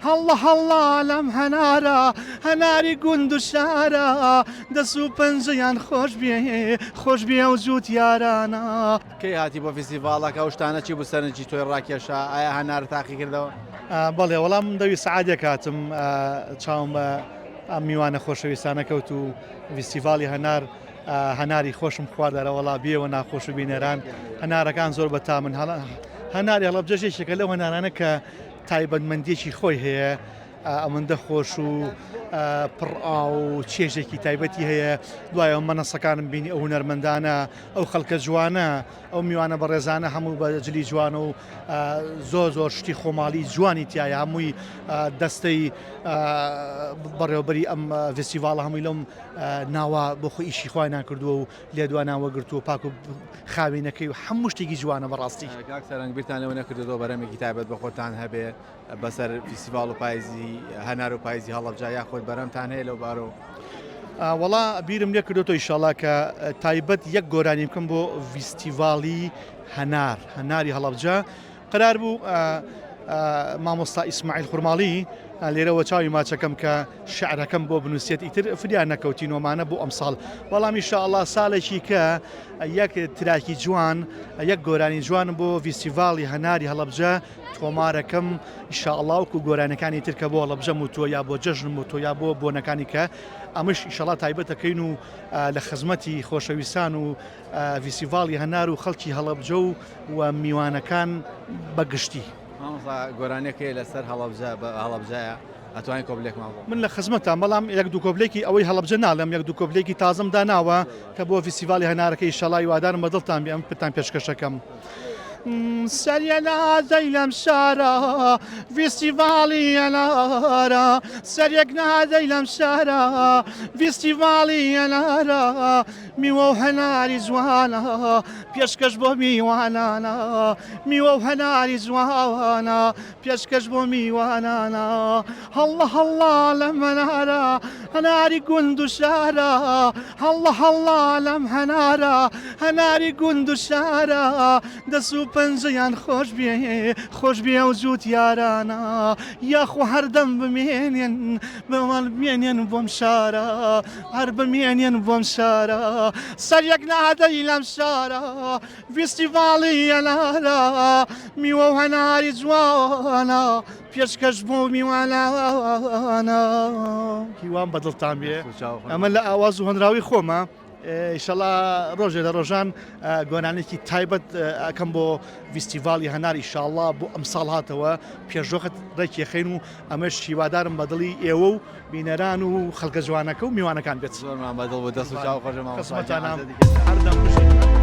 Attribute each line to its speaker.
Speaker 1: هەڵڵە هەڵڵا لەم هەنارە هەناری گوند و شارە دەس و پەنجەیان خۆش بێ خۆش بێ ئەو جووتیارانە.
Speaker 2: کەی هاتی بۆ فیستیڤاڵەکە ئەو شتانە چی بوو سەرنجی تۆی ڕاکێشا ئایا هەنارت تاقی کردەوە؟
Speaker 1: بەڵێ وەڵا من دەوی سەعاتێک هاتم چاوم بە ئەم میوانە خۆشەویستانە کەوت و ڤیستیڤاڵی هەنار هەناری خۆشم خوارد ئەرەوەڵا بێوە ناخۆش و بینەران هەنارەکان زۆر بەتامن هەڵە هەناری هەڵەبجەش یەکێکە لەو هەنارانە کە تایبەتمەندیەکی خۆی هەیە ئەوەندە خۆش و پڕ ئاو و چێژێکی تایبەتی هەیە دوایەوە مەنەسەکانم بینی ئەو هونەرمەندانە ئەو خەڵکە جوانە ئەو میوانە بەڕێزانە هەموو بە جلی جوان و زۆر زۆر شتی خۆماڵی جوانی تایە هەمووی دەستەی بەڕێوبەری ئەم فستیڤاڵە هەمووی لەم ناوە بۆ خۆ ئیشی خۆیان کردووە و لێدوانیان وەگرتووە پاک و خاوێنەکەی و هەموو شتێکی جوانە بەڕاستی.
Speaker 2: کاک سەرەنگ بیرتان لەوە نەکردۆتەوە بەرهەمێکی تایبەت بە خۆتان هەبێ بەسەر فیستیڤاڵ و پایزی هەنار و پایزی هەڵەبجە یاخود بەرهەمتان هەیە لەو بارەوە؟
Speaker 1: وەڵا بیرم لێ کردۆتەوە ئیشەڵا کە تایبەت یەک گۆرانی بکەم بۆ ڤیستیڤاڵی هەنار هەناری هەڵەبجە قەرار بوو مامۆستا ئیسماعیل خورماڵی لێرەوە چاوی ماچەکەم کە شعرەکەم بۆ بنووسێت ئیتر فریا نەکەوتینۆمانە بۆ ئەمساڵ بەڵام ئیشاءاللە ساڵێکی کە یەک تراکی جوان یەک گۆرانی جوان بۆ ڤیستیڤاڵی هەناری هەڵەبجە تۆمارەکەم ئیشاءاللە وەکو گۆرانەکانی تر کە بۆ هەڵەبجەم وتووە یا بۆ جەژنم وتووە یا بۆ بۆنەکانی کە ئەمەش ئیشەڵا تایبەتەکەین و لە خزمەتی خۆشەویستان و ڤیستیڤاڵی هەنار و خەڵکی هەڵەبجە و و میوانەکان بە گشتی.
Speaker 2: مامۆستا گۆرانیەک هەیە لەسەر هەڵەبجە بە هەڵەبجەیە ئەتوانی کۆپلێکمان بۆ.
Speaker 1: من لە خزمەتتام بەڵام یەک دوو کۆپلێکی ئەوەی هەڵەبجە ناڵێم یەک دوو کۆپلێکی تازەم داناوە کە بۆ ڤیستیڤاڵی هەنارەکە ئیشەڵا هیوادارم بە دڵتان بێ ئەم پتان پێشکەشەکەم. سەریە نادەی لەم شارە ڤیستیڤاڵی هەنارە سەریەک نادەی لەم شارە ڤیستیڤاڵی هەنارە میوە و هەناری جوانە پێشکەش بۆ میوانانە میوە و هەناری جوانە پێشکەش بۆ میوانانە هەڵڵە هەڵڵا لەم هەنارە هەناری گوند و شارە هەڵڵە هەڵڵا لەم هەنارە هەناری گوند و شارە دەس و پەنجەیان خۆش بێ خۆش بێ ئەو جووتیارانە یاخۆ هەردەم بمێنێن بەوان بمێنێن بۆم شارە هەر بمێنێن بۆم شارە سەر یەک نادەی لەم شارە ڤیستیڤاڵی هەنارە میوە و هەناری جوانە پێشکەش بۆ میوانانە هیوام بەدڵتان بێ ئەمە لە ئاواز و هەنراوی خۆمە ئیشەڵا ڕۆژێ لە ڕۆژان گۆرانێکی تایبەت ئەکەم بۆ ڤیستیڤاڵی هەنار ئیشاڵا بۆ ئەمساڵ هاتەوە پێشوەخت ڕێکیەخەین و ئەمەش هیوادارم بەدڵی ئێوە و بینەران و خەڵکە جوانەکە و میوانەکان بێت.
Speaker 2: زۆرمان بەدڵ بوو دەست و چاو خۆش مامۆستا گیان.
Speaker 1: هەردەم بژین.